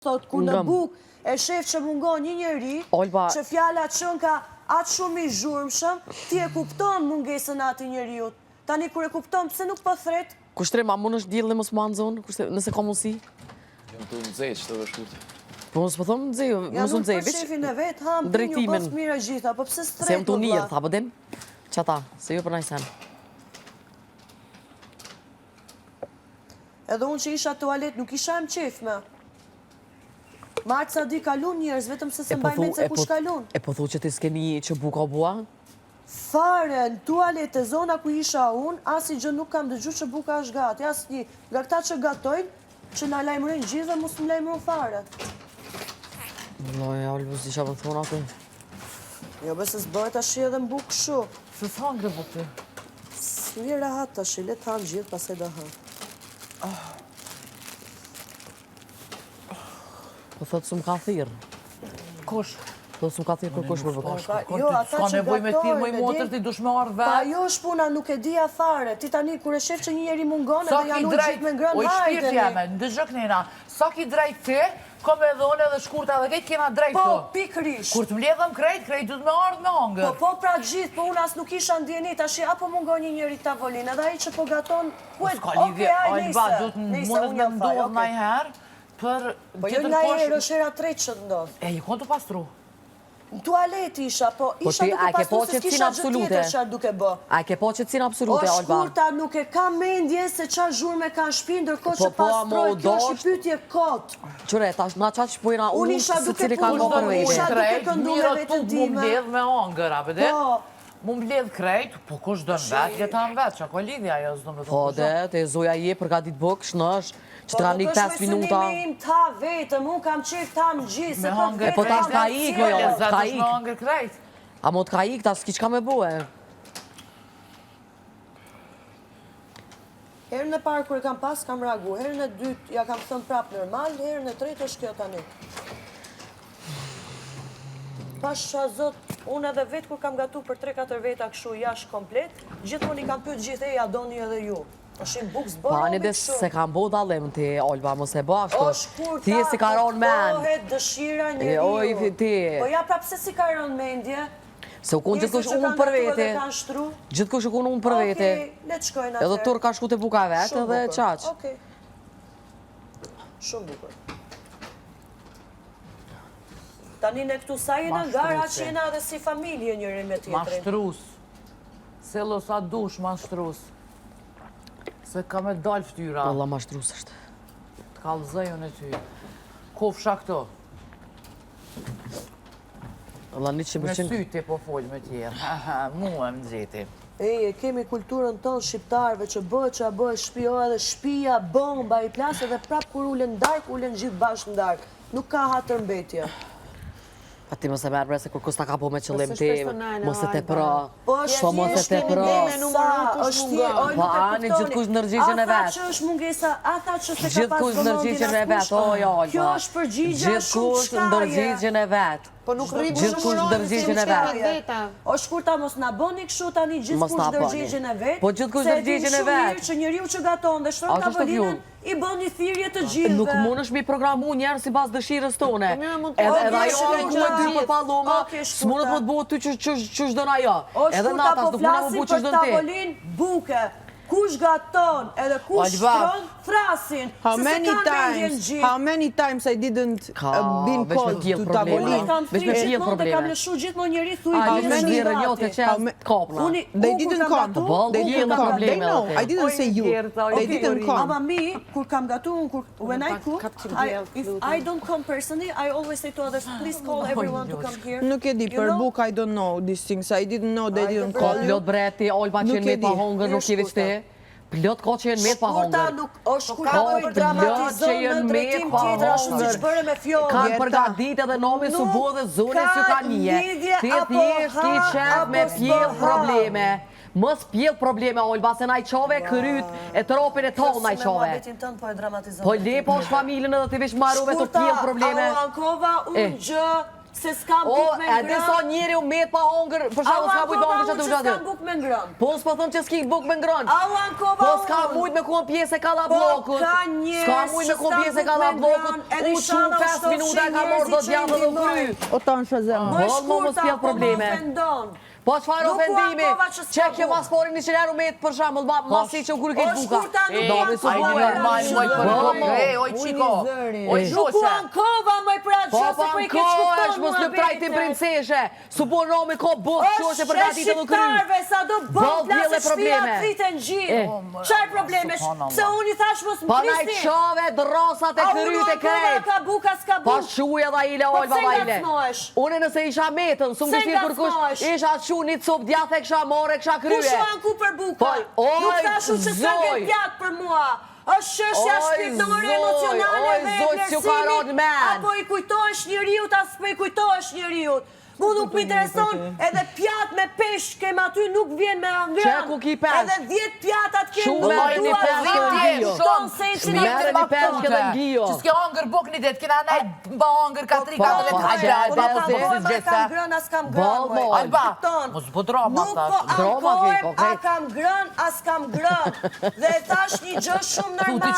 Thot, kur në bukë e shef që mungon një njeri, që fjala qënka aq shumë i zhurmshëm, ti e kupton mungesën e atij njeriut. Tani kur e kupton, pse nuk po thret? Kushtrim, a mund është dielli mos ma nxon, nëse ka mundësi? Jam tu nxeh që të vëshkurt. Po unë s'po thom nxeh, mos u nxeh, veç shefin e vet, ha, më pinju, po mirë e gjitha, po pse s'thret Se jam tu nirë, tha, po din? Qata, se jo për najsen. Edhe unë që isha tualet, nuk isha e mqefme. Ma aq sa di kalun njerëz, vetëm se s'e mbaj mend se kush kalun. E po thu që ti s'ke ni që buka u bua? Fare, në tualet e zona ku isha unë, asnjë gjë nuk kam dëgju që buka është gati, asnjë. Nga këta që gatojnë, që na lajmërojnë gjithë dhe mos më lajmëru fare. Vllai, Alba, s'di çka me thonë aty. Jo, be se s'bëhet tashi edhe në bukë kështu. Se s'hangre bukë ti? S'mi rahat tashi, le të hanë gjithë, pastaj do ha. Po thotë s'më ka thirrë. Kush? Po s'më ka thirrë kërkush për bukë. Jo, ata S'ka që nevojë me thirrë, moj gatojnë, e motër, di? ti dush me ardhë Pa vetë. jo është puna, nuk e dija fare. Ti tani kur e shef që një njeri mungon Sa edhe ki janë unë drejt, gjithë me ngrënë, oj shpirt hajdeni. jeme, ndëgjo knena, sa ki drejt ti, kom edhe unë edhe shkurta edhe krejt kena drejt Po, këtu. pikërisht. Kur të mbledhëm krejt, krejt duhet me ardhë me hangër. Po, po, pra gjithë, po unë as nuk isha n'dijeni, tashi apo mungon një njeri tavolinë, edhe ai që po gaton, ku e, S'ka okej, lidhje, aj, Alba, nejse, duhet nejse, mundet unë me jam faj, ndodhë okej. najherë, për Po jo tjetër nga kush- herë, është hera tretë që të ndodh. E, i kon të pastru. Në tualet isha, po Po isha ti, duke a e ke pastru po se qetësinë s'kisha gjë absolute? tjetër çfarë duke bë. A e ke po qetësinë O absolute, Alba? shkurta nuk e kam mendje se qa zhurme kanë shpi, ndërkohë Po, që po, ama pastroj, u kjo është dasht. një pyetje kot. Qyre, tash na qaq po jena Unë unë, isha se duke cili ka punu, nga për unë isha vete. duke këndu me Miro veten tu mu time. mbledh me hangër, a bëde? Po. Mu mbledh krejt, po kush do në vetë, le ta në vetë, që ka lidhja ajo, s'do me Po, thonë de, te zoja je përgatit bukë, shnosh, që Po të ka nuk nik është 5 me minuta. synimi im ta vetëm, unë kam qef ta më gjithë, se Me këtë hangër E po vetë tash kam ka ik, jo, cilë. ka Ka ik. me hangër krejt. A mo të ka ik, ta s'ki qka me bue. Herën e parë kur e kam pas, kam reagu. Herën e dytë ja kam thënë prap normal, herën e tretë është kjo tani. Pasha zot, unë edhe vetë kur kam gatu për 3-4 veta kështu jashtë komplet, gjithmonë i kam pyet gjithë e ja doni edhe ju. Është një bukë Po s'bërë ani robi dhe se kam bo dallim ti, Olba, mos e bo ashtu. O shkurta, Ti si ka ronë men. kuptohet dëshira E, oj, njeriu. ti. Po ja pra pse si ka rënë mendje? Se u konë Njerëzit gjithkush që unë kanë për gatu edhe vete. kanë shtru. Gjithkush u konë unë për vete. Okej, le të shkojnë Edhe atëherë. tur ka shku te buka e vet Shumë edhe bukur. qaq. Okej. Shumë bukur. Tani ne këtu sa jena Mashtruse. gara, aq jena edhe si familje njëri me tjetrin. Mashtrus. Sello sa dush, mashtrus. Se ka me dalë ftyra. Valla mashtrus është. Të kallëzoj unë e ty. Kofsha këto. Valla një që Me përqen... sy ti po fol me tjerë. Mua më nxeti. Ej, e kemi kulturën tonë shqiptarëve që bëhet që a bëhet shtëpi, o edhe shtëpia, bomba i plas edhe prap kur ulen në darkë, ulen gjithë bashkë në darkë. Nuk ka hatër mbetje. Pa ti mos e merr bre se kur ta ka po me qëllim s'është ti, personale, mos e Alba. tepro. Po është Po mos e thjesht tepro. mungesa, Numëron kush është mungon. thjesht, oj, Po, nuk e ani, kuptoni. gjithkush ndërgjigjen e A tha vet. që është mungesa, a tha që se ka pas Gjithkush vëmendjen ndërgjigjen e vet, askush? o jo, Alba. Kjo është përgjigja shumë Gjithkush shkaje. ndërgjigjen e vet. Po nuk rri Gjithkush ndërgjigjen e vet. O shkurta mos na bëni kështu tani Mos gjithkush na bëni. ndërgjigjen e vet. Po gjithkush se e dim ndërgjigjen e shumë vet. mirë që njeriu që gaton dhe shtron A është tavolinën kjo? i bën një thirrje të gjithëve. Nuk mund është mi programu njerë si bas dëshirës tone. Po mirë, mund të- Edhe Okej, edhe ajo shkurta. ku me dy për palloma, Okej, shkurta. s'mundet më të bëhet ty që që që don ajo. O Edhe shkurta nata po s'do puna më flasim bu që për don ti. tavolinë buke. Kush gaton edhe kush Alba. shtron, thrasin. How Se se many ka mendjen times, gjithë. how many times I didn't Ka, uh, been veç me called pjell to probleme. Unë tavolinë? kam Veç me thirrë pjell gjithmonë dhe kam probleme. lëshu gjithmonë njëri thuj A, bie ju many- zhdirë gati. jo të How qes ma- kopna. Unë They unë kur didn't kam come. gatu, Po, They unë didn't kam come. They probleme know. edhe I didn't say you. They didn't come. Ama mi, kur kam gatu, unë kur, when I cook, I, if I don't come personally, I always say to others, please call everyone to come here. Nuk e di, You për know? book I don't know these things. I didn't know they Ajde, didn't bre. Ka call you. plot breti, Olba Nuk që e në di. pa hongër, nuk je veç ti. Plot ka që jenë met pa Shkurta hongër. nuk është shkurta Ka po plot dramatizon që në jenë drejtim met pa tjetër, ashtu siç hongër. bëre me fjollë. Kanë Gerta. përgatit edhe nomi su Nuk bo dhe zone s'ju ka ka nije. lidhje Ti apo thjesht ki ha, qef apo me s'bo pjell ha. probleme. Mos pjell probleme, Olba, se na i qove kryt e tropin e tonë na i Me qove. muhabetin tënd po e dramatizon. Po lepo është familjen edhe ti veç marrove të pjell probleme. Shkurta, a u ankova E. unë gjë? Se s'kam bukë me ngrënë. E di sa njeri u met pa hongër, për shembull s'ka mujt me hongër qatë unë që s'kam bukë me ngrënë. Po s'po them që s'ki bukë me ngrënë. A u ankova Po s'ka mujt me kon pjesë e kallabllokut. Po ka njerëz S'ka mujt me kon pjesë e kallabllokut. U çu 5 minuta ka marrë do djathë dhe u kry. O tanë shëzem. Më shkurta, po më ofendon. Po çfarë ofendimi? Që kjo mas pari një qëherë u met për shembull, ma po, si që u kry krejt buka. O shkurta nuk u ankova. Ai normal moj për bukë. Ej, oj çiko. Oj Nuk u ankova moj për atë gjë se po i keq kupton. Po mos lyp trajtim princeshe. Su bo Romi ka bukë që është e përgatitur dhe kry. Është shqiptarëve sa do bën plasë shtëpia priten gjithë. Çfarë problemesh? Pse unë i thash mos më Po na i çove drosat e kryt e krejt. ka bukë a s'ka bukë. Po shuj edhe ile po Olva vajle. Unë nëse isha metën, s'u më kishte kurkush, isha çu një copë djathë e kisha marrë e kisha krye. Kush u anku për bukën? Po, nuk thash unë që s'ka ngel pjatë për mua. Është çështja shpirtërore emocionale dhe vlerësimit, apo i kujtohesh njeriut, a s'po i kujtohesh njeriut. Mu nuk më intereson edhe pjatë me peshk kem aty nuk vjen me ngrënë. Që ku ki peshk? Edhe 10 pjatat kem nuk dua të ngrënë. Shton sensin e të më peshk edhe ngio. Që s'ke hangër bukë një ditë, kena nejt pa hangër ka 3 4 ditë hajde hajde. Po po po kam ngrënë as kam ngrënë. Alba, mos bo drama tash. Nuk po ankohem a kam ngrënë a s'kam ngrënë. Dhe e thash një gjë shumë normale.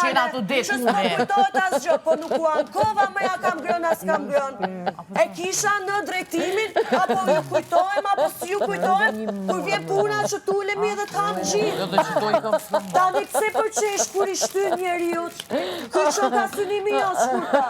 Që s'po kujtohet asgjë, po nuk u ankova më a kam ngrënë a s'kam ngrënë. E kisha në drejtimin, apo ju kujtohem, apo s'ju kujtohem, kur vjen puna që të ulemi edhe të hamë gjithë. Tani pse përqesh kur i shtyn njeriut, ky që ka synimi jo shkurta.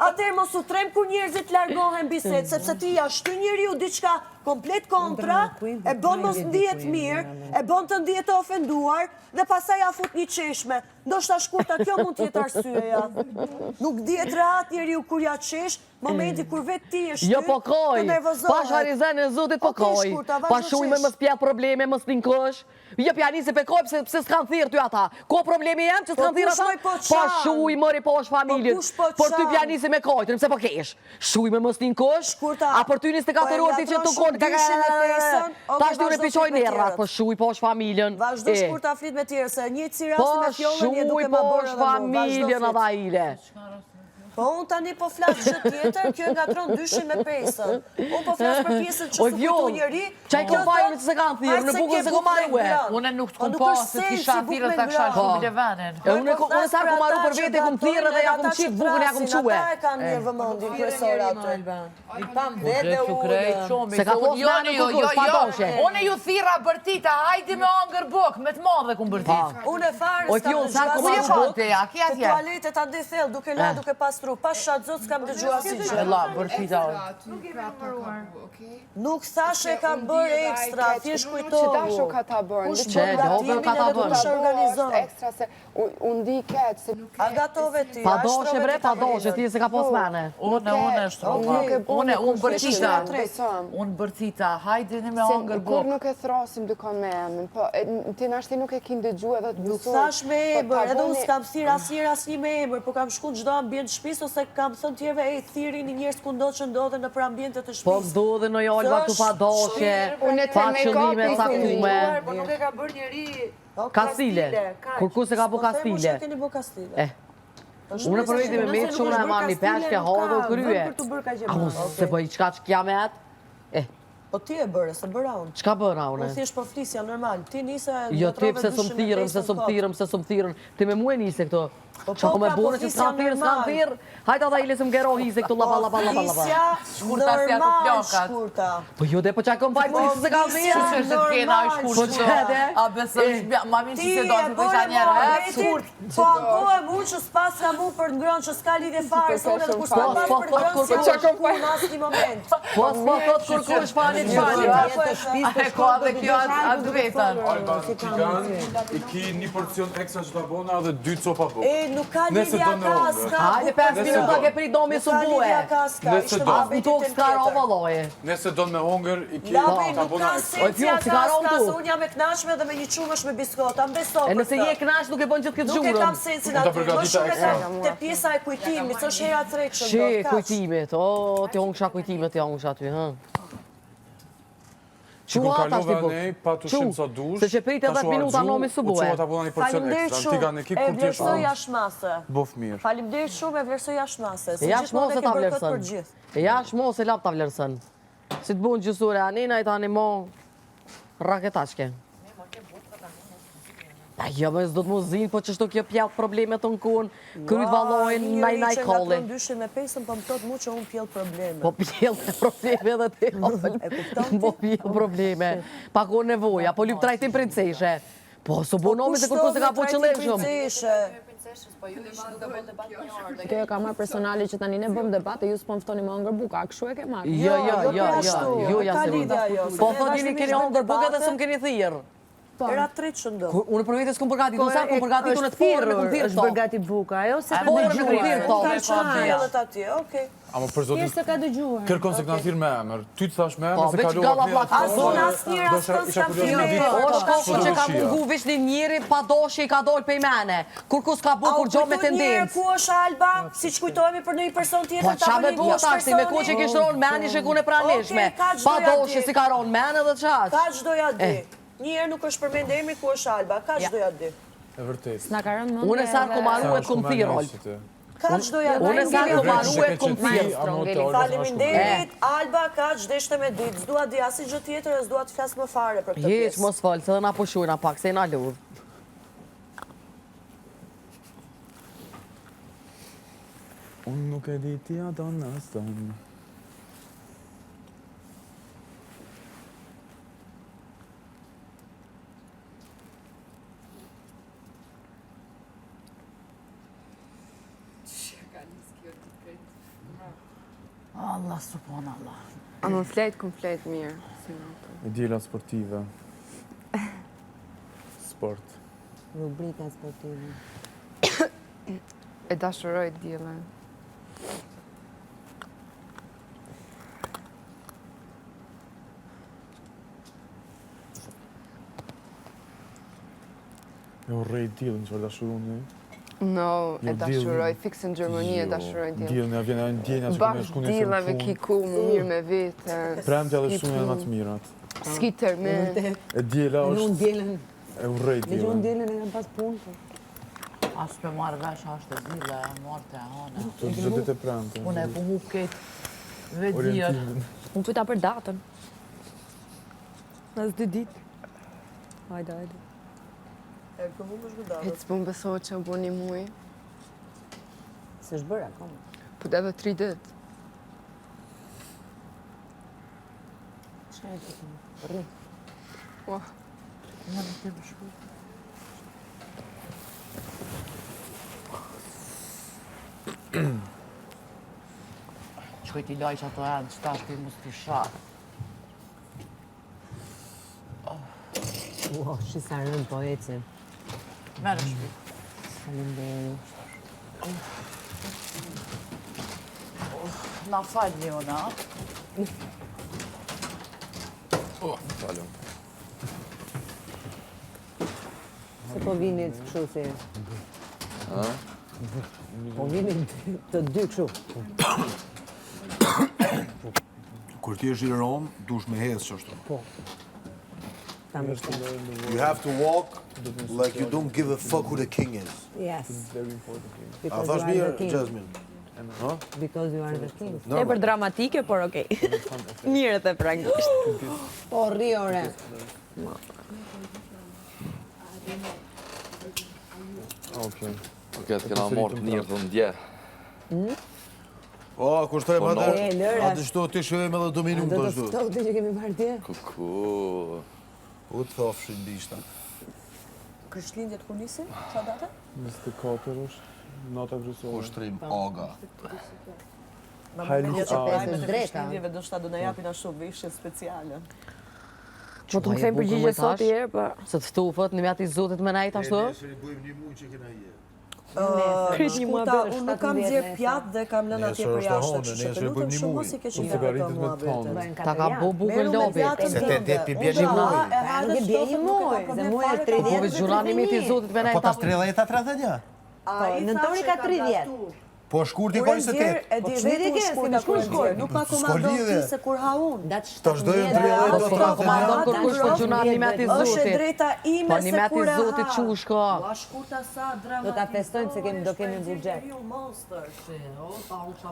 Atëherë mos u tremb kur njerëzit largohen bisedë, sepse ti ja shtyn njeriut diçka komplet kontra, e bën mos ndihet mirë, e bën të ndihet të ofenduar, dhe pastaj ja fut një qeshme. Ndoshta shkurta kjo mund të jetë arsyeja. Nuk ndihet rehat njeriu kur ja qesh, momenti kur vetë ti e shtyn, Jo po koj, të nervozohet. Pasha rizën e Zotit po koj. Pa shuj me mos pjell probleme, mos tinkosh. Jo pja nisi pe koj pse pse s'kan thirr ty ata. Ko problemi jem që s'kan po thirr ata? Po Pa shuj mori posh po familjen. Po Por ty pja nisi me kajtën, pse po kesh? Shuj me mos tinkosh? Shkurta. A për ty 24 po orë ti që të kon ka Tash ti unë piqoj nervat, po shuj posh familjen. Vazhdo E. shkurta flit me tjerë, se njëjtë si Po rasti me fjollën je duke shuj ma bërë posh edhe mu. Vazhdo familjen flit. ata ile. Po unë tani po flas gjë tjetër, kjo e ngatërron dyshin me pesën. Unë po flas për pjesën që Oj, s'u kujtu Fjoll, njeri. çaj kjo kom fajin thot, që s'e kanë thirrë, "Hajde në se bukën ke se kom bukë me marrue." ngrënë. Unë nuk të Po kom nuk pa është se t'kisha sensi bukë thirrë me ta kisha ngrënë. shumë levenin. E unë Po unë sa flas kom për marru ata për që vete, kum thirrë dhe ja kum ata qit që bukën ja kum thrasin, çue. Ata e kanë një vëmendje kryesore aty. I pam dhe dhe U u Se ka pos jo, me jo, anë jo, kërkush, pa jo. doshe. Unë ju thirra bërtita, hajdi me hangër buk, me të madhe kum bërtit. Unë e fare O, s'kam Fjoll, sa dëgjuar ku Ku je marrë pa buk? te, a ki Te atje? tualetet ande thellë, duke la, duke pastru. Pasha Zot s'kam dëgjuar asnjë gjë. Ella, bërtita. Nuk thashë e kam bërë ekstra, thjesht Që dasho kujtohu. ka ta bërë. Kush Që, bën do, gatimin ka ta edhe bërë. kush organizon. Ekstra se u ndi keq, se nuk A gatove ti, Pa a doshe shtrove bre, ti pa doshe, tavolinën? ti se ka pos mene. Unë, unë e shtrova. Nuk e bën Unë, unë kush bërtita. besom. Unë bërtita, hajde një me Se hangër kur buk. nuk e thrasim dikon me emrin, po e, ti nashti nuk e ki ndëgju edhe të Nuk besoj. thash me Po, emër, ta edhe unë bëni- s'kam thirr asnjëherë asnjë me emër, po kam shku në çdo ambient të shtëpisë ose kam thënë tjerëve, ej, thirrini njerëz ku ndodh që ndodhen nëpër ambientet e Po shtëpisë. ndodhe në Alba këtu pa doshe, Unë te pa make-upi qëllime s'kam caktume. Po nuk e ka bërë njeri Kastile. Kur ku se ka bu Po them unë që kastile. keni bu kastile. Eh. Unë për vete me metë shumë e marrë një peshk e hodhë u krye. Për të bërë kaq e A madhe. unë se bëj qka që kja me atë? Eh, Po ti e bëre, se bëra unë. qka bëra unë? Unë thjesht po flisja normal. Ti nise Jo ti pse s'm thirrën, pse s'm thirrën, pse s'm thirrën. Ti me mua nise këto. Po, Qa po, ku me pra, po bërë që flisja s'kan thirrë, s'kan normal. thirrë. Hajde ata ile se më gero hise këtu lapa lapa lapa lapa. Flisja Shkurta si ato normal, plokat. shkurta. Po jo dhe po qa kom fajt mu se s'kan flisja thirrë. Që është të kena i shkurt. Po që edhe? A besoj, ma mirë që Ti se e do të bëre bëjsha njerë, e, muhabetin, shkurt. po ankohem unë që s'pas ka mu për të ngrënë, që s'ka lidhje fare, se unë edhe kur s'ka Po, pas po, për po, ngrënë, kur si po, unë shku në asnjë moment. Po s'po thot kur kush fani të fani. E ka dhe kjo atë vetën. Alba, ti kanë, i ki një porcion ekstra që ta bona dhe dy copa bukë. E, nuk ka Nëse lidhje do me ka hongër. s'ka. Hajde 5 Nëse minuta do. ke prit domi Nuk su ka bue. lidhje ka s'ka. Nëse Ishte do. As në muhabeti tokë tem s'ka ro tjetër. valloj. Nëse don me hongër, i ki Labi, ta nuk bona ka ekstra. Oj, sensi Fjoll, a si ka ka ron s'ka, tu? se unë jam e knaqshme dhe me një qumësh me biskota, më beso E për nëse këtë. je knaq nuk e bën gjithë këtë Nuk e kam zhurëm. sensin Unë ta aty, më përgatita shumë e ekstra. kam te pjesa e kujtimit, s'është hera e tretë që Shi, ndodh, kaq. kujtimet, o, ti hongsha kujtimet, ti hongsha aty, hë. Që kur kalove anej, pa të shumë sa dush, Se që prite 10 minuta nomi su U bue. qua ta bona një porcion Faleminderit ekstra, ti shumë. ka në ki E kur ti jesh vlerësoj unë. jashtë mase. Bof mirë. Faleminderit shumë, e vlerësoj jashtë mase. Se Jashtë gjithmonë mase e ke ta bërë këtë vlerësën. për gjithë. Jashtë mase lap ta vlerësën. Si të bun gjysure anina i tani mo raketashke. A jo, më s'do të mu zinë, po qështu kjo pjellë probleme të në kryt vallojnë, naj naj kolli. Nga dyshin me pesën, po më thot mu që unë pjell probleme. Po pjellë probleme dhe ti. E kupton ti? Po pjellë probleme. Pa ko nevoja, po lyp trajtim princeshe. Po, su bu nomi se kërku se ka po qëllim shumë. Princeshe. Kjo e ka marrë personale që tani ne bëm debat e ju s'po më ftoni më hëngër buka, a kështu e ke marrë? Jo, jo, jo, jo, jo, ashtu, jo, ka ja se lidhje ajo, se Po ne thot jeni vazhdimisht keni bëjmë hongër bukë dhe debate. s'm keni thirr. Era tretë që ndodh. Kur- Unë për vete s'kum përgatitur, unë sa kum përgatitur në të porën e kum thirr Është bërë këto. gati buka, ajo se ka Porën e kum dëgjuar. thirr këto. Ka qenë pjellët atje, okej. Ama për zotin, Thjesht se ka dëgjuar. kërkon se këna thirr me emër. Ty të thash me emër, Po, se veç kalova galla kënja plak. të As thonë, unë asnjëra, do isha- as isha s'kam kurioz thirr me me ditë, emër. O po shkoku do që ka shija. mungu veç një njeri pa doshe i ka dolë pej mene. Kur kus ka A bu u kur gjo me kujtohet një herë tendencë. ku është Alba, si që kujtohemi për ndonjë person Po tjetër, qa me bëni bu ku është tash ti, me ku që personi? kish ronë meni që ku në pranishme. Okej, ka çdo Pa ja doshe di. si ka ronë mene dhe qaq. Ka çdo ja di. Eh. Një herë nuk është përmend emri ku është Alba, ka çdo ja di. E vërtet. Na ka rënë mendja. Unë e sa edhe- ku maru e kum thirr, Olg. Ka çdo ja di. Unë e sa ku maru e kum thirr. Faleminderit, Alba ka ç'deshte me ditë. S'dua di asnjë gjë tjetër, e s'dua të flas më fare për këtë Hiq pjesë. mos fol, se dhe na pushojna pak, se na ludh. Unë nuk e di ti a don a s'don. Allah, subhanallah. A më flejt, kum flejt mirë. Si natën. E diela sportive. Sport. Rubrika sportive. E dashuroj diellën. E urrej diellin çfarë dashuroni. No, Jo, e dashuroj, diellin. fiks në Gjermani e Jo, dashuroj diellin. Diellin ja vjen ajo ndjenja që kam Bash shku nesër në diellave punë. ki ku më mirë me vete. Premtja dhe s'ki shtunja janë më të punë, mirat. S'ki termin. E diela Unë është dielën, e urrej me që unë diellin. dielën e kam pas punë. po. As për marrë vesh, a është e dile, e marrë të e hane. Të çdo ditë e premte. Unë e ku hup ketë ve diell. Orientimin. Unë pyeta për datën. Nas dy ditë. Hajde, hajde. E ku më është E s'po më besohet që u bo një muj. Se është bërë akoma. Po edhe tri ditë. Çfarë e ke? Rri. Po. Qkoj t'i laj që ato enë, që tash ti mos t'i sha. Ua, shi sa rënd po ecin. Merë shpi. Faleminderit. Na fal Leona. Oh, falem. Se po vinit kështu si... Po vinit të dy kështu. Kur ti je i Romë, dush me hecë qashtu. Po. Ta mbështet. You have to walk like you don't give a fuck who the king is. Yes. A Because thash you are mirë, the king. Jasmine? Ha? Because you are the king. Tepër dramatike, por okej. Mirë e the franglisht. Po rri ore. Okej. Okej, të kena marrë të mirë të ndje. O, kushtojmë Po, atë. no. E, lëre. Atë shto ti shojmë edhe 2 Do minuta të ashtu. ftohtë që kemi parë dje. Kuku. U të thofshin bishta. Krishtlindjet kur nisin? Çfarë date? 24 është nata kryesore. Ushtrim aga. Ma Hajli mendja që A. lajmet e Drejta. Krishtlindjeve ndoshta do na japin ashtu veshje speciale. Po të më kthejmë përgjigje sot i herë, po. Se të ftufët, një mjati zotit me nejt ashtu? Nesër i bëjmë një muj që kena je. Kryt një Shkuta, muhabet. unë nuk kam nxjerr pjatë dhe kam lënë atje Nesër për është jashtë, honë, kështu që nesër të lutem bëjmë një shumë muj. mos i keq Unë i ato sigaritet me muhabete. tonë. Ta ka bu bukën Merru me lobi. pjatën Se te tënde. det pi bjen një Unë muj. e Pa, hajde nuk e bjen një shtofën, nuk e muaj, kam se problem muaj fare është ta 30 Po veç gjurani me ti zotit me Po nejt tash 30 a 31? Ai Nëntori tha ka që 30. gatu. Po shkurti Kur ka e nxjerr, 28. e di Po, vetë çmiri unë ke, si shkurta në kur e shkurt, nxjerr. Nuk ma S'ka komandon ti lidhje. se kur ha unë. Datë Tash do jenë 17. 30 Po do s'ka komandon 31. kërkush po gjuna nimet i Është e Zotit. drejta ime Po se nimet i kur e Zotit ha. qysh ka. Ua shkurta sa Do ta festojmë se kemi do kemi buxhet.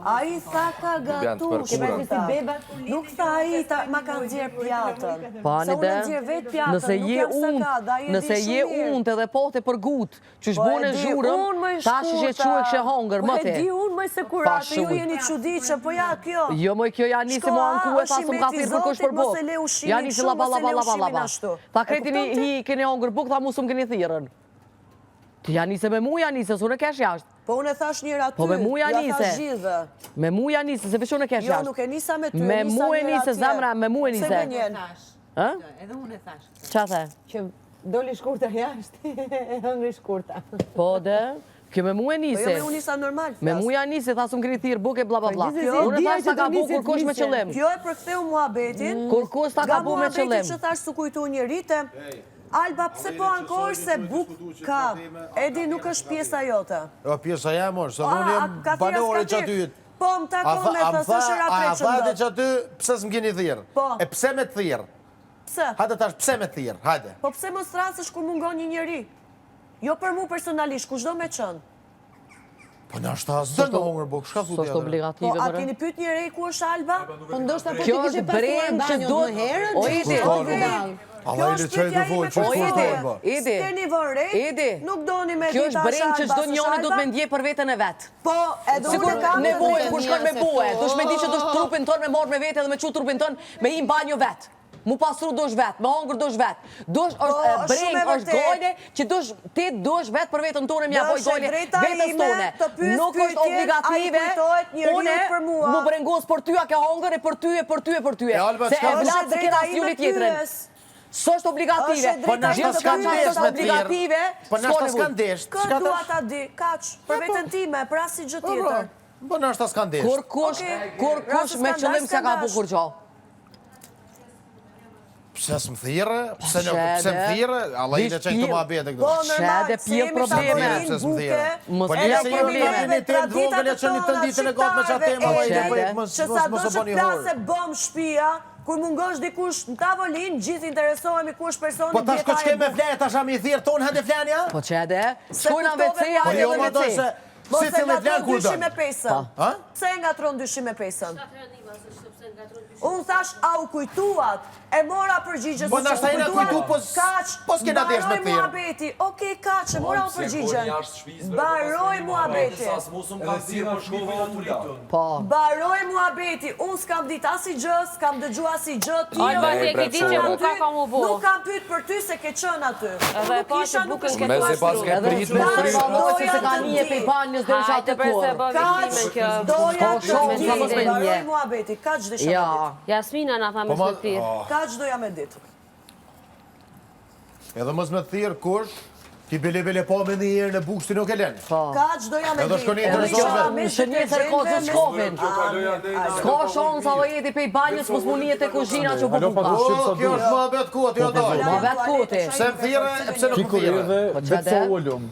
Ai tha ka gatu, Bjanë të Ke përkuran. parasysh si bebat kur Nuk tha ai, ta, ma ka nxjerr pjatën. Pa Se një unë de, e nxjerr vetë pjatën, nëse nuk je jam sa unt, ka, dhe ai e di nëse shumë je mirë. unt edhe po te për gut, qysh Po e bune di, zhurëm, unë më i tash ishe shkurta. çu e kishe hongër, Po më e ti. di unë më se kur Pa atë, ju shuj. jeni çuditshëm, po ja kjo. Jo moj kjo ja nisi Shko, mu a, anku e është tha i s'm ka meti thirrë kërkush Zotit, për mos bukë. e le ushqimin Ja nisi kështu, laba mos e laba le laba ushqimin laba. ashtu. Tha E kretini kupton ti? hi keni hongër bukë, tha mu s'm keni thirrën. Ti ja nise me mu ja nise, s'unë e kesh jashtë. Po unë e thash njëra aty, Po me mu ja ja nise. thash gjithëve. Me mu ja nise, se veç unë e kesh Jo, jashtë. nuk e nisa me ty, e Me nisa mu e njëra nise, atje. zemra, me mu e Pse nise. më njen? Ë? Edhe unë e thash. Qa the? Që doli shkurta jashtë, e hëngri shkurta. Po de, kjo me mu e Po nise. jo, me unë nisa normal, Me flas. mu ja nisi, tha s'm keni thirrë bukë e bla bla bla. Po, gjithsesi, Unë e e dija thash ta që ka do bu nisit kurkush me nisjen. qëllim. Kjo e përktheu muhabetin. Kurkush ta Nga ka bu me muhabeti qëllim. që thash su kujtu njëri te, Alba, pse po ankohesh se buk ka? Edi nuk është pjesa jote. Jo, pjesa jam është, se A, unë a, jam ka thirr, banori s'ka që thirr? aty. Po, më takon me thë, s'është era A preqëm tha dot. ti që aty, pse s'm keni thirr? Po. E pse me të thirr? Pse? Hajde tash, pse me të thirr? Hajde. Po pse mos thrasësh kur mungon një njeri? Jo për mu personalisht, kushdo me qënë. Po në është asë me hongër bukë, shka thu ti S'është atëherë? Po, obligative, a bre. keni pyet njeri ku është Alba? Po ndoshta po Kjo ti kishe është pastruar breng që banjën duhet- më herët, O, që Edi, ishte O, budall. Allah Kjo i është le qaj pyetja të fol, ime që O s'po Edi, thonë, po. Edi. S'keni vënë re? Edi. Nuk doni me Kjo ditë është as breng që Alba, çdo s'është njeri duhet Alba? me ndje për veten e vet. Po, edhe unë Sigur e kam të nevojë drejtën. kur shkon me bue, dush me di që dush trupin tonë me marrë me vete dhe me çu trupin tonë me hi në banjo vet. Mu pastru dush vet, me hongër dush vet. Dush Po, është e, është shumë breng, e është vërtet. gojle që dush ti dush vet për veten tonë me ja Dhe boj është e gojle drejta vetes ime tone. të pyes Nuk është pyetjen, a i obligative. kujtohet njeriu Une për mua? mu brengos për ty a ke hongër e për ty e për ty e për ty. E, Alba, Se çka e është? vlat Është e se kena drejta as ime njëri tjetrin. pyes. S'është obligative. Është e Po drejta nështë ime të s'ka pyes. ndesht Është me thirr. obligative. Po s'ka nështë nevojë. s'ka ndesht. Kë Çka dua tash? ta di, kaq, për veten time, për asnjë gjë Po, po. tjetër. Po nështë s'ka ndesht. Kur kush, Okej. kur kush Rasti me s'ka qëllim ndash, s'ka s'ka ka ndash. bukur gjo. Pse s'më thirre? Pse nuk Pse, pse më de? thirre? Allah i Vish le çaj këto pjell. muhabete këto. Po, normal, Qe dhe se pjell jemi probleme. tavolinë Pse s'më buke, thirre? Mos Po pjell nëse ju probleme. jeni një temë të vogël e çoni të ditën e gjatë me çat temë, Allah i le po Qe, mos Që mos sa mos do e që bëni plase horë. bëm shtëpia, kur mungosh dikush në tavolinë, gjithë interesohemi ku është personi Po tash ko djeta e çke me bukë. flet, tash a mi thirr ton hajde flani a? Po që edhe, Se shkojna në kuptove WC, po, Po hajde jo edhe më në do WC. se Mos si e cilli flan ngatron kur dyshim do. me pesën. Ha? Pse e ngatron dyshim me pesën? Unë thash, a u kujtuat? E mora përgjigje Po se ndoshta u jena kujtuat, kujtu, po s- kaq, po s'kena desh me mbaroi thirr. muhabeti. Okej, kaq, e mora unë Pse kur përgjigjen. jashtë shtëpisë, bre, Mbaroi muhabeti. Sa s'mu s'm kanë thirr, po shkova ula. Po. Mbaroi muhabeti. Unë s'kam ditë asnjë gjë, s'kam dëgju asnjë gjë. Ti Alba, je ti e ke ditë që aty, buka ka mu bo. Nuk kam pyet për ty se ke qenë aty. Edhe Unë e nuk pa isha, që nuk bukën është ke Mezi pastru. pas ke Edhe prit me të fryt. se se ka një pe banjës deri sa Hajde aty për se kur. bë Kaq, viktimën kjo. doja Po, të shumë, di, sa mos me mbaroi nje. muhabeti, kaq desha me Ja. ditë. Jasmina na tha Po mos ma me thirr. oh, Kaq doja me ditë. Edhe mos me thirr kush, ti bele bele po me një herë në bukë si nuk e lën. Po. Kaq doja me Edhe ditë. shkoni Unë interesohet isha vetë. mes Në shënjetër ka detergjentëve, të shkovin. mes- S'ka shansa o jeti pej banjës mos mu nije te kuzhina që u Alo, bu pa buka. ushqim Po, sa kjo dush. është muhabet ku aty o dal. Ma vet koti. Pse më thirre, e pse nuk Ti më kur thirre? edhe Po, vetë sa qe ulëm.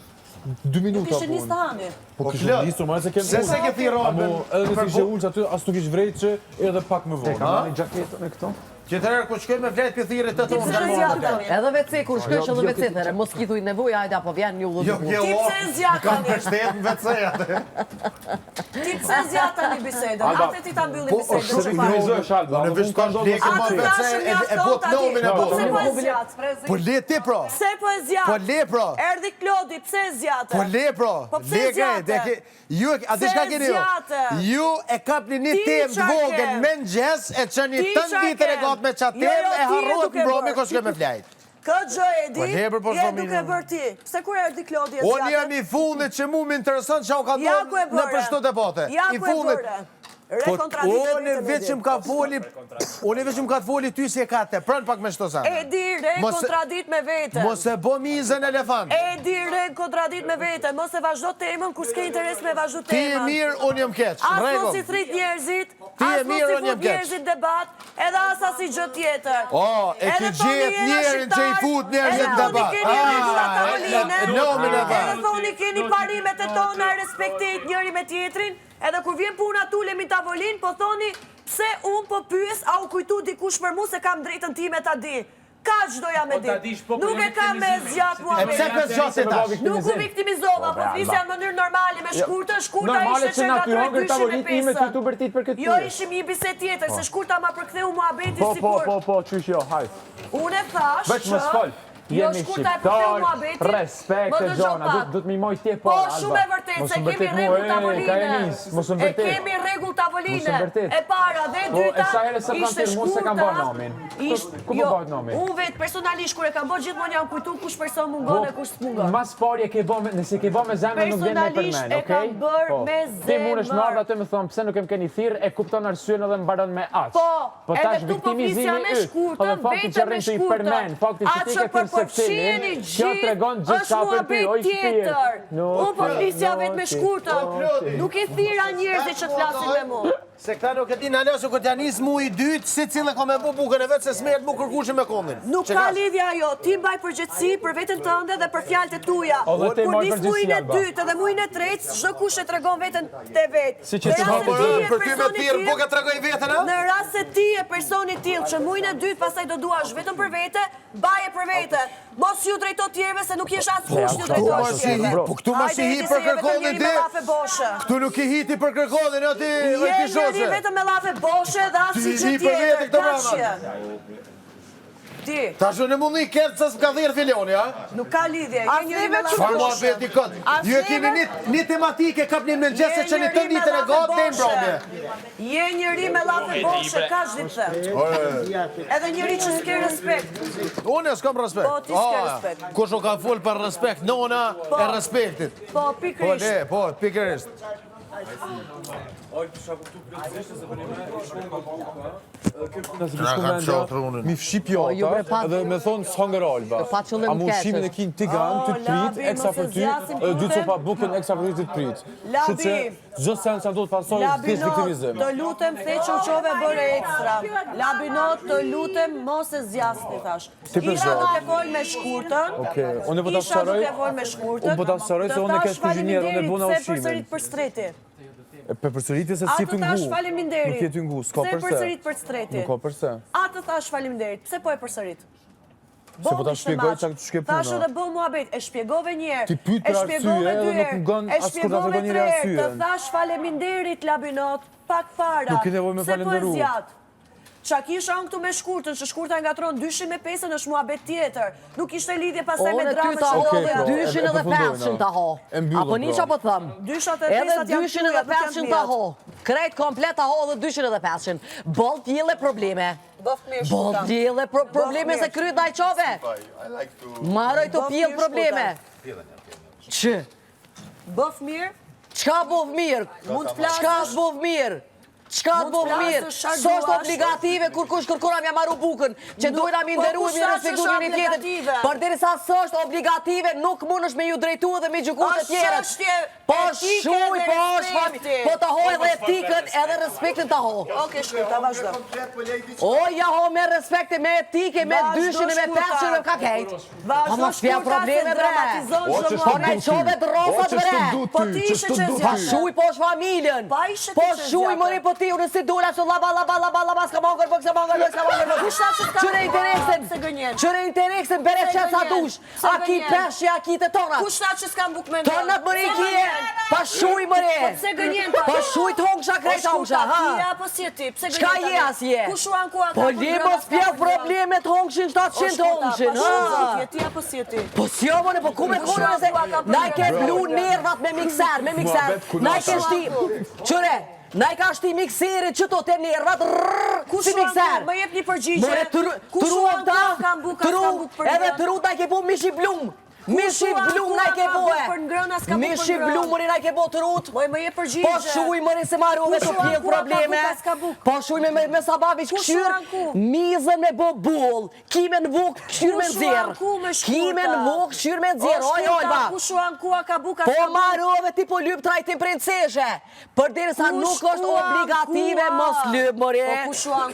2 Nuk minuta ishe nis punë. të hani. Po kishe Klot, nisur, më se kem Pse se ke thirr Amo, Albën? edhe nëse për ishe bukë? ulë aty, as nuk ish vrejt që edhe pak më vonë. Ha? Gjaketën e këto? Tjetër kur shkoj me flet pi thirre të Ti tonë pse kanë e marrë. zgjat tani? Edhe WC kur shkosh edhe WC there, mos ki thuj nevojë, hajde apo vjen një udhë. Jo, kjo Ti pse e zgjat Kam tani? mbështet në WC atë. Ti pse e zgjat tani bisedën? Alba, Atë ti ta mbyllim Po, bisedën është që jo, fare. Organizohesh, Alba, Unë unë veç kam tash ndodhur lekë Atë ma WC thashë e e mjafton bot tani. nomin e Po bot. pse po e zgjat? Po le ti pro. Pse po e zgjat? Po le pro. Erdhi Klodi, pse e zgjate? Po le pro. Po pse Le zgjate? krejt, e ke- Ju e- a di Pse çka keni ju? zgjate? Ju e kapni një Ti temë të çfarë vogël ke? me mëngjes e çoni Ti tën çfarë ditën e ke? gatë me çat Jo, temë jo, e ti je harrohet duke mbromi bërë. kur shkoj me flajt. Këtë gjë e di, Po lebër, po je s'do duke mirë. bërë ti. Pse kur erdhi Klodi e Unë jam zgjate? i fundit që mu më intereson që u ka Ja ku e ndodhur në bëre. për çdo debate. Ja I ku e fundit. bëre. Re Po kontradiktë unë veç që më ka foli, unë veç që më ka foli ty si e ka te, prën pak me çto sende. E di re Mos e- kontradit me veten. Mos e bo mizën elefant. E di re kontradit me veten. Mos e vazhdo temën kur s'ke interes me vazhdo Ti je temën. mirë, unë jam keq. As mos Rregull. i thrit njerëzit, Ti je As mos mirë, i unë jam fut keq. njerëzit debat, edhe as asnjë gjë tjetër. O, e Edhe ki thoni gjetë jena njerin që i shqiptar, fut njerëzit edhe në thoni debat. keni rregulla Ah, tavoline, e- nomin e dha. Edhe thoni keni parimet e tona, respektit njëri me tjetrin, edhe kur vjen puna tulemi në tavolinë, po thoni pse unë po pyes a u kujtu dikush për mu se kam drejtën time ta di. Kaq doja me Po, ta di. dish, po, po, Nuk jo e kam me viktimizimi. zgjat E pse muhabetin. pe zgjat si tash? Nuk u viktimizova, po flisja në mënyrë normale me shkurtën, shkurta Normale ishte që që na ty ngatroi hongër dyshin e tavolinë ime ty pesën. tu bërtit për këtë Jo, pyetje. ishim një bisedë tjetër, se shkurta ma përktheu muhabetin Po, po, sikur. po, po, qysh jo, hajt. Unë e thash Veç mos që fol. Jo, Jemi shkurta e përktheu shqiptar, muhabetin. respekt Më e dëgjo gjona, pak. du të mi moj ti Po, para, Alba. shumë e vërtet, Mos se më kemi vërtet mua, rregull e, ka e tavoline. nis, mos më E vërtet. kemi rregull Mos më tavoline. vërtet. E para dhe e Po, e dyta sa herë s'e kam ishte thirrë, mu s'e kam bërë shkurta. namin. Ishte, Ku po jo, bëhet nami? Unë vetë personalisht kur e kam bërë gjithmonë jam kujtu kush person mungon e kush s'mungon. Po, Mas pari e ke bë, me- nëse ke bë me zemër nuk vjen me Personalisht përmend, e okay? kam bërë Po. me Ti mundesh me zemër. ardhë aty me thonë pse nuk em keni thirr, e kupton arsyen edhe mbaron me aq. Po, po edhe tash këtu po flisja viktimizimi me yt, shkurtën, edhe fakti vetëm që me rrin të i shkurtën. përmend, fakti A që ti që ke për thirr secilin, përfshiheni kjo gjithë, tregon është gjithçka për ty, oj muhabet shpirt. tjetër. Nuk Unë po flisja nuk vetë me ti. shkurtën. Nuk e thira njerëzit që të flasin me mu. Se këta nuk e din hala se kur t'ja nis mu i dytë, si cilë ka me bu bukën e vetë, se s'merret mu kërkushi me konin. Nuk ka lidhje ajo, ti mbaj përgjegjësi për veten tënde dhe për fjalët e tuaja. O, dhe ti Kur mbaj nis përgjegjësi, muajin e Alba. dytë edhe muajin e tretë, çdo kush e tregon veten te vet. Si që Në s'ka rast se Po, ti je për ty me personi thirrë, tillë- buka tregoj veten, a? Në rast se ti je personi i tillë që muajin e dytë pastaj do duash vetëm për vete, baje për vete. Mos ju drejto tjerëve se nuk jesh askush ju Këtu drejtosh mos i tjerëve. po këtu mos i Hajde, hi Edi, për se je vetëm kërkonin njeri ti. me llafe boshe. Këtu nuk i hiti për kërkonin, o ti, o Je ti njeri shoqe. vetëm me llafe boshe dhe Ti asnjë i gjë hi për vete tjetër. këto Kaq brava. je. Ti, Tash unë mundi kërë se s'ka dhirë filoni, a? nuk ka lidhje, je njeri me llafe Çfarë boshe. muhabeti kot? Ju e keni një, një tematike kapni në mëngjes se Je që një të njeri me ditën e llafe gatë dhe në boshe. mbrëmje. Je njeri me llafe boshe, kaq di të them. Edhe njeri që s'ke respekt. Unë s'kam respekt. Po, ti s'ke Ah, respekt. Kush u ka fol për respekt, nona e respektit. Po, Po, pikërisht. le, po, pikërisht. Oj, kisha kuptu plotësisht se për një me i shkon nga buka. Nëse Na kishku kam mendja, qatër mi fshi Po, ju bre pjata pa- edhe me thonë s'hangër Alba. Pa qëllim A mu keq ushqimin e është. kin tigan, ty O, të prit, Labi, eksa mos e për ty, zgjasim, edhe dy lutem. copa bukën eksa për ty të prit. Labi. Kështu që çdo sen që ndodh pasoj Labinot, thjesht viktimizim. të lutem, the që u qove bëre ekstra. Labinot, të lutem, mos e zgjasni, thash. Ti për Isha zot. duke fol me shkurtën. Okej, unë po ta Isha sqaroj. duke fol me shkurtën. Unë po ta sqaroj se Të unë e thash kesh kuzhinier, unë e faleminderit, buna pse ushqimin. përsërit për streti? E Për përsëritje se A si të të thash ngu. faleminderit. Nuk je ty ngu, s'ka Pse përse. përsërit për streti? Nuk ka përse. A të thash faleminderit, pse po e përsërit? Se po ta ishte shpjegoj maç. çka ç'ke puna. Thash edhe bë muhabet, e shpjegove një herë. Ti pyet e për shpjegove arsye, dy edhe nuk herë, më gën e as kur ta shpjegove tregon njëri tre herë, Të arsyen. thash faleminderit Labinot, pak para. Nuk ke nevojë me Pse po e falenderu. zgjat? Qa kisha unë këtu me shkurtën, që shkurta e ngatron 200 me 5 është muhabet tjetër. Nuk ishte lidhje pastaj me Unë ty dramën ta që ho Okej, ndodhi pra, aty. dyshin e- e edhe përfundojna. 500 ta ho. E mbyllëm, Apo një pra. qa po them? Dyshat e Edhe pesat janë dyshin edhe tuaja, nuk janë 500 ta miat. ho. Krejt komplet ta ho edhe dyshin edhe 500. Boll pjelle probleme. Bëf mirë Boll shkurta. pjelle pro probleme mirë. se kryet na i qove. Maroj të Bëf pjell mirë, probleme. Që? Bëf mirë, Çka bëf mirë? Mund të flasësh. Çka bëf mirë? Çka Mund të bëf mirë? flasësh, çfarë S'është duash. obligative kur kush kërkon ja marru bukën, që Nuk- dojna mi po nderu kush mi tha që respektu është njëri tjetrin. obligative? Përderisa s'është obligative, nuk mundesh me ju drejtu edhe me gjyku të Është tjerët. çështje Po etike shuj, dhe po është fami, respekti. po ta ho edhe etikën, edhe respektin ta ho. Okej, shkurta, vazhdo. O, ja ho me respekte, me etike, me Vazhdo, dyshin e me shkurta. peshin e ka kejt. Po Vazhdo mos pja shkurta se probleme bre. dramatizon O, çdo që Po muhabet. na i qove të rosat O, që bre. s'të du Po ty, ti që ishe s'të që du Pa ty. shuj po është familjen. Pa ishe ti Po që shuj zgjate. mëri po ti, unë si dola që laba laba laba laba s'ka mongër, po s'ka mongër, s'ka mongër. Kush tha që s'ka Qyre mongër? interesin? Pse gënjen? Qyre interesin bere Pse qe sa gënjen? dush. Pse A ki gënjen? peshje, a ki të tona. Kush tha që s'kam bukë me ndër? Tonat mëri Pse kije, gënjen? pa shuj mëri. Po pse gënjen pa? Po shuj të hongsha krejt Po hongsha, shkurta, ha. ti je apo si je ti? Pse gënjen Çka tani? je as je? Kush u ankua Po ka le mos pjell problemet hongshin 700 hongshin, ha. ha. Je ti apo si je ti? Po si jo, mone, po ku me Kush kone u se ankua ka na i ke probleme? blu nervat me mikser, me mikser. Muhabet ku Na i ke nata. shti, qyre, na i ka shti mikseri që to te nervat, rrrr, Kush si u ankua? mikser. Më jep një përgjigje. More, tru, Kush tru u ankua ta, kam bukë, tru, s'kam bukë për edhe ndër? tru ta i ke bu mishi blum. Mishi blum na i ke bo e. Mishi blum mëri na i ke bo të rut. Moj më je përgjigje. Po shuj mëri se marove të pjell probleme. Po shuj me me sababi kqyr. Mizën me bo bull. Kime në vuk kqyr me nxjerr. Kime në vuk kqyr me nxjerr. Oj Olba. Kush u ankua ka buk a Po marove ti po lyp trajtim princeshe. Përderisa nuk është obligative mos lyp mëri.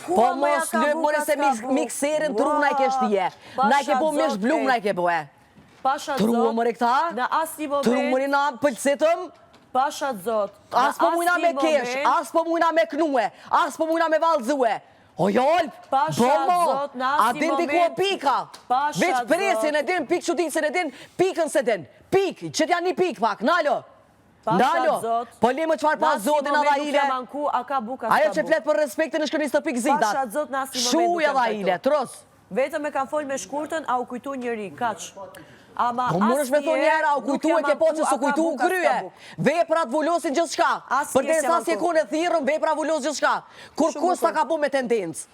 Po, po mos lyp mëri se mikserin tru na i ke shtije. Na i ke bo mish blum na i ke bo e. Pasha Tru Zot, mëri këta? Në asnjë moment. Tru mëri na pëlcitëm? Pasha Zot. As po mujna me kesh, as po mujna me knue, as po mujna me vallzue. O jolp, Pasha bo Zot, në a asnjë din ti ku o moment. pika? Pasha Veç presin Zot. e din, pikë çuditësen e din, pikën se din. Pikë, që t'janë një pikë pak, nalo. Pasha Nalo, Zot. po le më çfarë pa Në asnjë Zotin moment edhe nuk ile. jam anku, a ka buk, a Ajo s'ka që buk. flet për respektin është kënisë të pikë zidat. Pasha Zot në asnjë moment nuk Shuj jam edhe ile, trajtu. tros. Vetëm e kam fol me shkurtën, a u kujtu njëri, kaq. Ama Po mundesh me thonë njëherë, a u nuk kujtu jam e ke po që anku, s'u a ka kujtu buk, a s'ka krye. buk. Veprat vulosin gjithçka. Asnjë Përderisa s'jam si e anku. kone thirrën, vepra vulos gjithçka. Kur kus ta ka bo me tendencë.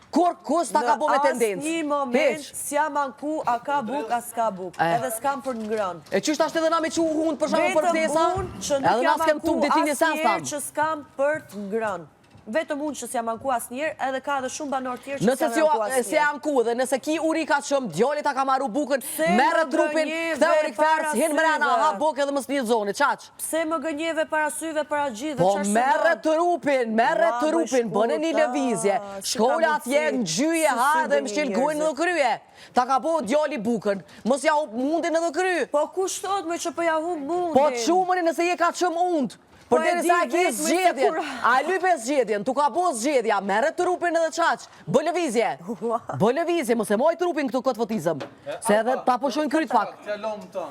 Kur kus ta ka bo me tendencë. Në asnjë moment Hiq. s'jam anku, a ka buk, a s'ka buk. Eh. Edhe s'kam për ngrënë. E qysh tash edhe na me qu hund për shembull për Vetëm ftesa? unë që nuk Edhe na jam s'kem anku tup ditin një sen asnjëherë tham. që s'kam për të ngrënë. Vetëm unë që s'jam anku asnjëherë, edhe ka edhe shumë banorë tjerë që Nëse s'jam si, anku si asnjëherë. anku dhe nëse ki uri ka qëm, djali ta ka marru bukën, Pse merre më trupin, gënjeve ktheu rikferc, para hin mrena, syve? ha bukë edhe mos një zonë, qaq. Pse më gënjeve para syve, para gjithëve, Po çfarë merre synon? trupin, merre Ua, më trupin, bëne një shkurta, lëvizje. si ka Shkolla atje, mundësi? ngjyje, Si ha sy dhe bëni mshil gojën njerëzit? në krye. Ta ka bo djali bukën, mos ja hup mundin edhe kry. Po kush thot më që po ja humb mundin? Po qumëni nëse je ka qëm und. Po Për e deri di sa e ke vetë, më se zgjedhjen, kur- a lype zgjedhjen, tu ka bo zgjedhja, merre trupin edhe qaq, bë lëvizje. Bë lëvizje, mos e moj trupin këtu këtë fotizëm, se edhe ta pushojnë kryt pak. T'ja lom ta.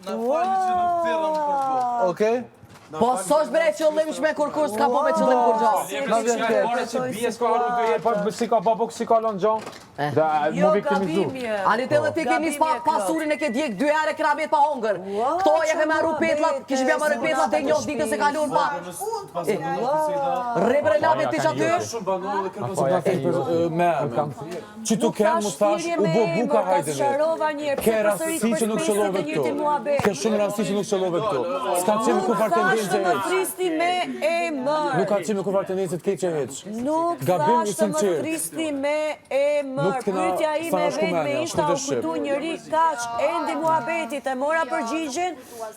Na falni që nuk thirrëm për bukë. Okej? Po s'është bre qëllimshme kur kush s'ka po me qëllim kur gjo. Na vjen keq. Pare që bie s'ka harru dy herë, pa si ka pa buk, si ka lënë gjo. Eh. Dhe Jo, mu viktimizu. gabim je. Ani te dhe ti ke nis pa Gabim je, Klod. pasurin e ke djeg dy herë e kena bet pa hongër. Këto ja ke marru petlat, kishim ja marru petlat e një ditën se kalon pa. Rebre labe ti që aty? Shumë banorë dhe kërkon Po, se ja na ke thirr për me emër. Që tu Nuk kem, thash mos thash, thirrje u me bo buka emër, ta hajde sqarova një herë, Ke pse rastësi përsërit që nuk për qëllove të këtu. njëjtin muhabet. Ke shumë rastësi që nuk qëllove këtu. S'ka qenë me Nuk kurfar thash tendence të më hiç. thrisni me emër. Nuk ka qenë me kurfar tendence të keqe hiç. Nuk Gabim i thash të më sinqert. thrisni me emër. Nuk kena Pyetja ime sa e shku vetme mendja, ishte shku u të shqip. kujtu njëri kaq endi muhabetit e mora përgjigjen,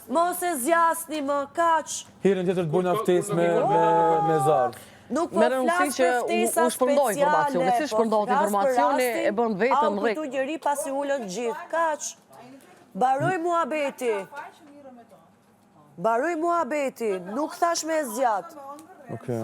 mos e zjasni më kaq. Herën tjetër të bojna ftesë me me me zarf. Nuk po Me rëndësi flas që për u- ftesa u shpërndoj speciale, informacioni. Si po shpërndohet flas për informacioni, rastin, e bën vetëm A u rrek. kujtu njëri pasi ulën gjithë, kaq. Mbaroj muhabeti. Mbaroj muhabeti, nuk thash me e zgjat. Okej.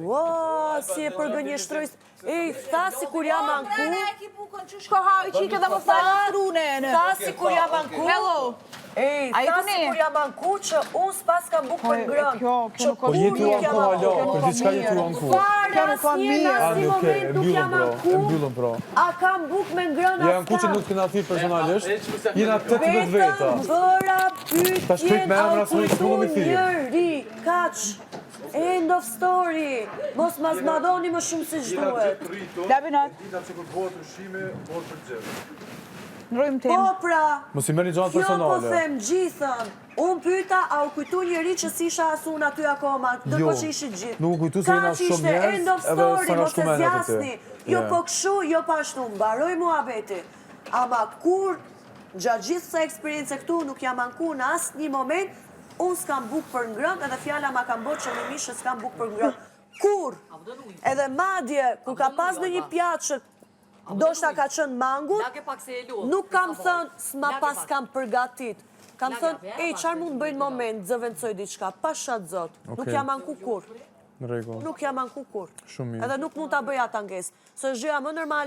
Ua, si e përgënjeshtroj. Ej, tha si kur jam anku. Prana e ki bukën që shko ha i qike dhe më falë trune. Tha si kur jam anku. Hello. Ej, A i tha të si ne? kur jam anku që unë s'pas kam bukë për ngrënë. kjo- kjo Që nuk ka Po je kur tu nuk anku jam hala, anku. për diçka je tu anku. Fare, Kjo nuk ka asnjë në mirë. asnjë Ani, okej, moment e nuk mbyllëm jam pra, e anku. mbyllëm pra. A kam bukë me ngrënë, Ja as anku që kam. nuk kena thirr personalisht, jena 18 veta. Vetëm bëra Tash prit pyetjen me a emra, u s'mu kujtu s'mu mi thirr. njëri, kaq. End of story. Mos ma zmadhoni më shumë se ç'duhet. Labinat, Dita që kur bëhet ushqimi, bëhet për gjithë. ndrojmë Po temë. pra, Mos i merrni gjërat kjo po personale. them gjithën. Unë pyeta, a u kujtu njëri që s'isha as unë aty akoma, ndërkohë Jo, që ishit gjithë. nuk u kujtu se jena Kaq shumë ishte njerëz, end of edhe story, s'na ka mos shku e mendja te ty. zjasni. Jo Yeah. po kështu, jo pa ashtu, mbaroj muhabeti. Ama kur gjatë gjithë kësaj eksperience këtu nuk jam anku në asnjë moment, unë s'kam bukë për ngrënë edhe fjala ma kam bërë qëllimisht që s'kam bukë për ngrënë. Kur? Edhe madje, kur ka pas në një pjatë që ndoshta ka qenë mangut, nuk kam thënë s'ma pas kam përgatit. Kam thënë, ej, çfarë mund bëj në moment, zëvendësoj diçka, pasha zot. Nuk Okej. jam anku kur. Në rregull. Nuk jam anku kur. Shumë mirë. Edhe nuk mund ta bëj atë angesë. Se është gjëja më normale.